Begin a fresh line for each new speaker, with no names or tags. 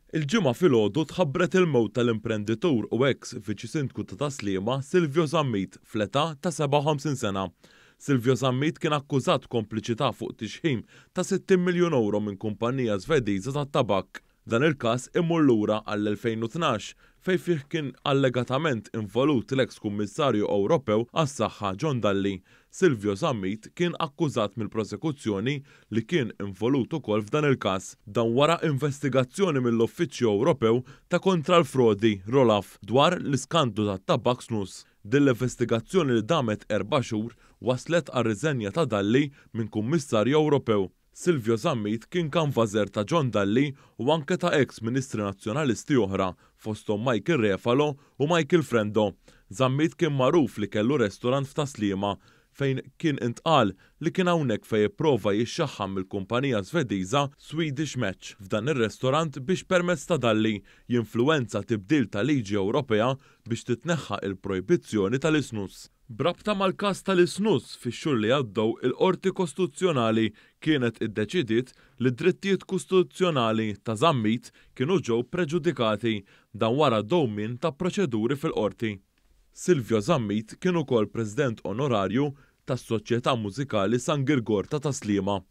Il-Ġimgħa filgħodu tħabbret il-mewt tal-imprenditur u eks Viċi Sindku ta' Tas-Sliema Silvio Zammit fl-età ta' 57 sena. Silvio Zammit kien akkużat b'kompliċità fuq tixħim ta' 60 miljun ewro minn kumpanija Svediża tat-tabakk. Dan il-każ imur lura għall-2012 fejn fih kien allegatament involut l-eks Kummissarju Ewropew għas-Saħħa John Dalli. Silvio Zammit kien akkużat mill-prosekuzzjoni li kien involut ukoll f'dan il-każ. Dan wara investigazzjoni mill-Uffiċċju Ewropew ta' Kontra l-Frodi, l-OLAF, dwar l-iskandlu tat-tabakk snus. Din l-investigazzjoni li damet erba' xhur wasslet għar-riżenja ta' Dalli minn Kummissarju Ewropew. Silvio Zammit kien kanvażer ta' John Dalli u anke ta' eks Ministri Nazzjonalisti oħra fosthom Michael Refalo u Michael Frendo. Zammit kien magħruf li kellu restaurant f'Tas-Sliema fejn kien intqal li kien hawnhekk fejn ipprova jixxaħħam mill-kumpanija Svediża Swedish Match f'dan ir-restaurant biex permezz ta' Dalli jinfluwenza tibdil ta' liġi Ewropea biex titneħħa il-projbizzjoni tal-isnus. B'rabta mal-każ tal-isnus, fix-xhur li għaddew il-Qorti Kostituzzjonali kienet iddeċidiet li d-drittijiet kostituzzjonali ta' Zammit kienu ġew preġudikati, dan wara dewmien ta' proċeduri fil-Qorti. Silvio Zammit kien ukoll President Onorarju tas-Soċjetà Mużikali San Girgor ta' Tas-Sliema.